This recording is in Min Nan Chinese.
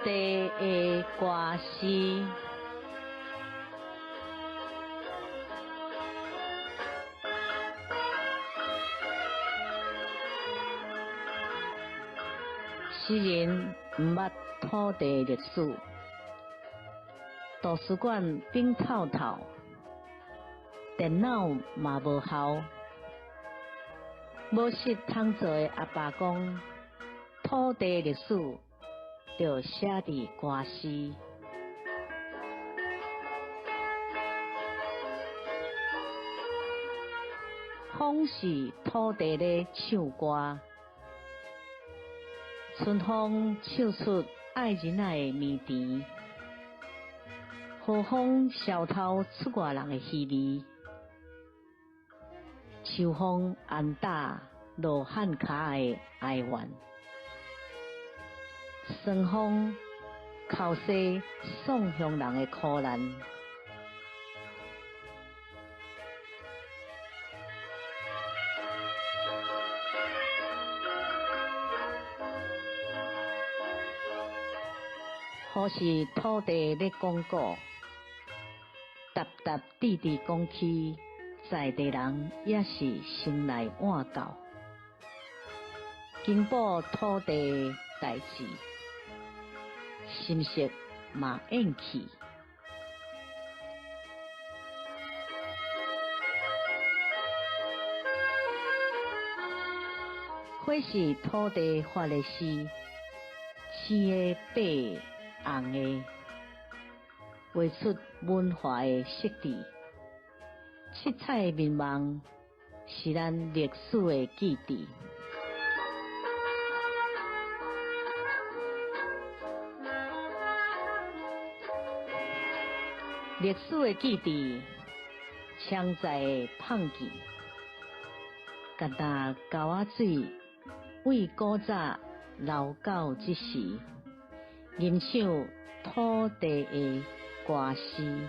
地的歌詩。詩人毋捌土地歷史，圖書館冰透透，電腦嘛無效，無穡通做的阿爸講，土地歷史就寫佇歌詩。風是土地咧唱歌，春風唱出愛人仔的綿甜，和風消偷出外人的虛味，秋風安打羅漢跤的哀怨，霜風哭洗宋鄉人的苦難。雨是土地咧講古，沓沓滴滴講起，在地人也是先來換教，經報土地代誌，心色嘛厭去。火是土地發的詩，青的、白的、紅的，畫出文化的色致。七彩的面貌是咱歷史的記憶。歷史的記憶，常在的胖記，敢若溝仔水為古早流到這時，吟唱土地的歌詩。